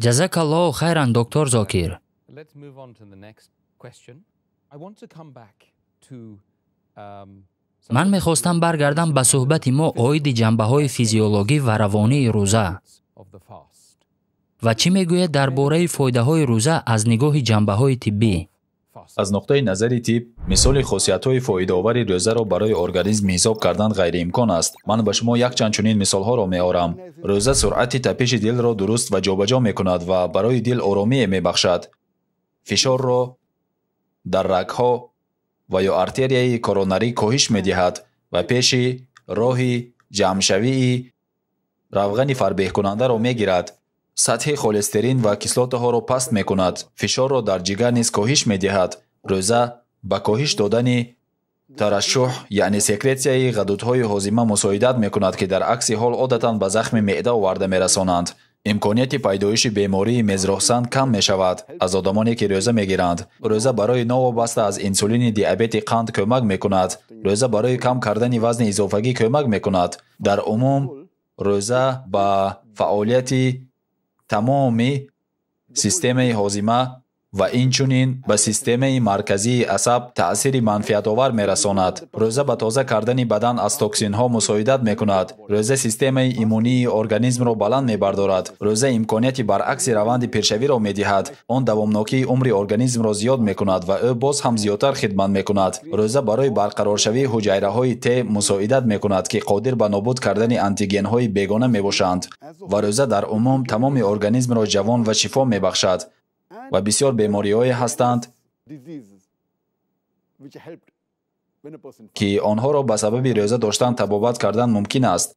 Ҷазакаллоҳу хайран, доктор Зокир. Ман мехостам баргардам ба суҳбати мо оиди ҷанбаҳои физиологӣ ва равонии рӯза. Ва чӣ мегӯед дар бораи фоидаҳои рӯза аз нигоҳи ҷанбаҳои тиббӣ? Аз нуқтаи назари тиб, мисоли хосиятҳои фоидаовари рӯзаро барои организм ҳисоб кардан ғайриимкон аст. Ман ба шумо якчанд чунин мисолҳоро меорам. Рӯза суръати тапиши дилро дуруст ва ҷобаҷо мекунад ва барои дил оромие мебахшад. Фишорро дар рагҳо ва ё артерияи коронарӣ коҳиш медиҳад ва пеши роҳи ҷамъшавии равғани фарбеҳкунандаро мегирад. Сатҳи холестерин ва кислотаҳоро паст мекунад. Фишорро дар ҷигар низ коҳиш медиҳад. Рӯза ба коҳиш додани тарашшуҳ, яъне секретсияи ғадудҳои ҳозима мусоидат мекунад, ки дар акси ҳол одатан ба захми меъда оварда мерасонанд. Имконияти пайдоиши бемории мезроҳсан кам мешавад аз одамоне, ки рӯза мегиранд. Рӯза барои новобаста аз инсулини диабети қанд кӯмак мекунад. Рӯза барои кам кардани вазни изофагӣ кӯмак мекунад. Дар умум, рӯза ба фаъолияти тамоми системаи ҳозима ва инчунин ба системаи марказии асаб таъсири манфиатовар мерасонад. Рӯза ба тоза кардани бадан аз токсинҳо мусоидат мекунад. Рӯза системаи иммунии организмро баланд мебардорад. Рӯза имконияти баръакси раванди пиршавиро медиҳад. Он давомнокии умри организмро зиёд мекунад ва ӯ боз ҳам зиёдтар хидмат мекунад. Рӯза барои барқароршавии ҳуҷайраҳои Т мусоидат мекунад, ки қодир ба нобуд кардани антигенҳои бегона мебошанд. Ва рӯза дар умум тамоми организмро ҷавон ва шифо мебахшад. Ва бисёр бемориҳое ҳастанд, ки онҳоро ба сабаби рӯза доштан табобат кардан мумкин аст.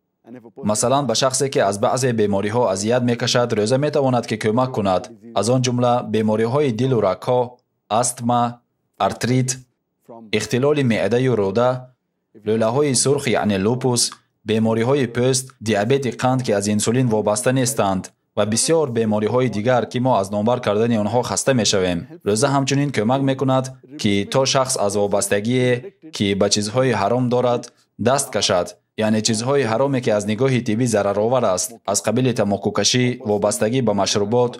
Масалан, ба шахсе, ки аз баъзе бемориҳо азият мекашад, рӯза метавонад, ки кӯмак кунад. Аз он ҷумла бемориҳои дилу рагҳо, астма, артрит, ихтилоли меъдаю рӯда, лӯлаҳои сурх, яъне лупус, бемориҳои пӯст, диабети қанд, ки аз инсулин вобаста нестанд, ва бисёр бемориҳои дигар, ки мо аз номбар кардани онҳо хаста мешавем. Рӯза ҳамчунин кӯмак мекунад, ки то шахс аз вобастагие, ки ба чизҳои ҳаром дорад, даст кашад. Яъне чизҳои ҳароме, ки аз нигоҳи тиббӣ зараровар аст, аз қабили тамокукашӣ, вобастагӣ ба машрубот.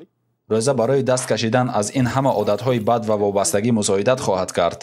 Рӯза барои даст кашидан аз ин ҳама одатҳои бад ва вобастагӣ мусоидат хоҳад кард.